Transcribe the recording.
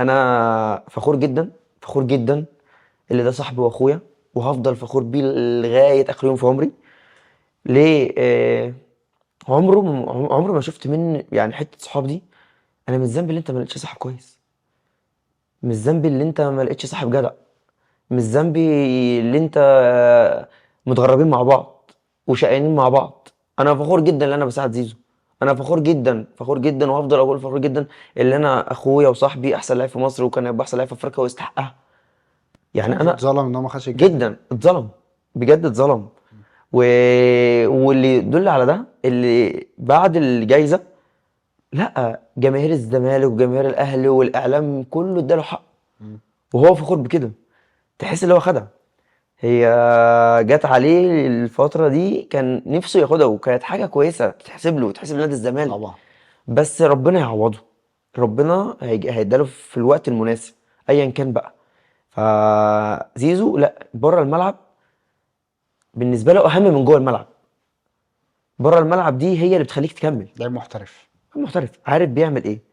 انا فخور جدا، فخور جدا اللي ده صاحبي واخويا، وهفضل فخور بيه لغاية اخر يوم في عمري. ليه؟ عمره عمره ما شفت من يعني حتة صحاب دي. انا مش ذنبي اللي انت ما لقيتش صاحب كويس، مش ذنبي اللي انت ما لقيتش صاحب جدع، مش ذنبي اللي انت متغربين مع بعض وشقيانين مع بعض. انا فخور جدا ان انا بساعد زيزو، انا فخور جدا، فخور جدا، وهفضل اقول فخور جدا اللي انا اخويا وصاحبي احسن لاعب في مصر، وكان هيبقى احسن لاعب في افريقيا ويستحقها. يعني انا اتظلم ان هو ما خدش الجايزة. جدا اتظلم، بجد اتظلم. واللي يدل على ده اللي بعد الجايزة، لا جماهير الزمالك وجماهير الاهلي والاعلام كله اداله حق، وهو فخور بكده. تحس اللي هو خدها، هي جت عليه الفترة دي كان نفسه ياخدها، وكانت حاجة كويسة تتحسب له وتحسب لنادي الزمالك طبعا. بس ربنا يعوضه، ربنا هيداله في الوقت المناسب ايا كان بقى. فزيزو لا، بره الملعب بالنسبة له اهم من جوه الملعب. بره الملعب دي هي اللي بتخليك تكمل. لعيب محترف، محترف، عارف بيعمل ايه.